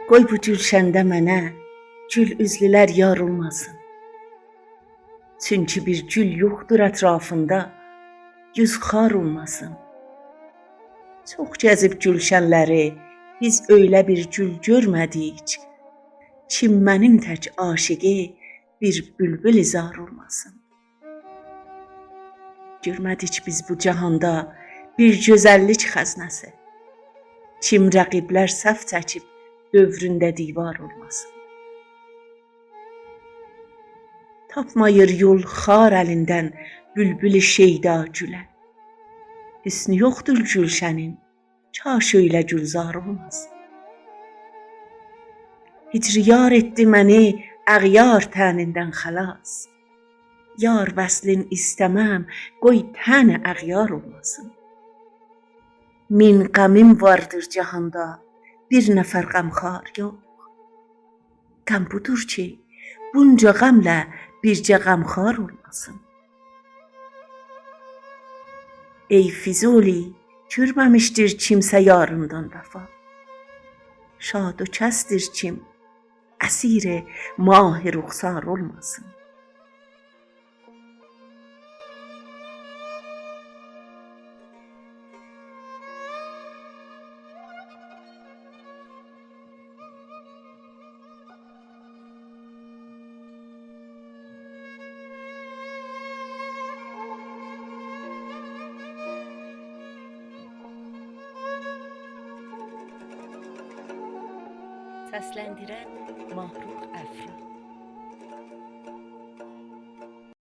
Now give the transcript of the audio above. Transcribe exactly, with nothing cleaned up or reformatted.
قوی بو گولشنده منه گول اوزلولر یار اولماسین. چونکی بیر گول یوخدور اطرافیندا یوز خار اولماسین. چوخ گزیب گولشنلری بیز اؤیله بیر گول گؤرمه‌دیک کی، منیم تک عاشیقی بیر بولبول زار اولماسین. گؤرمه‌دیک بیز بو جهاندا بیر گؤزللیک خزنه‌سی کی، رقیبلر صف چکیب دؤورونده دیوار اولماسین. تاپماییر یول خار الیندن بولبول شیدا گوله. حسنو یوخدور گولشنین، کاش اؤیله گولزار اولماسین. هجر یار ائتدی منی اغیار طعنیندن خلاص. یار وصلین ایسته‌مم، قوی طعن اغیار اولماسین. مین غمیم واردیر جهاندا، بیر نفر غمخوار یوخ. غم بودور کی، بونجا غمله بیرجه غمخوار اولماسین. ای فضولی، گؤرمه‌میشدیر کیمسه یاریندان وفا. شاد او کسدیر کیم اسیر ماه رخسار اولماسین. سسلندیرن ماهرخ افرا.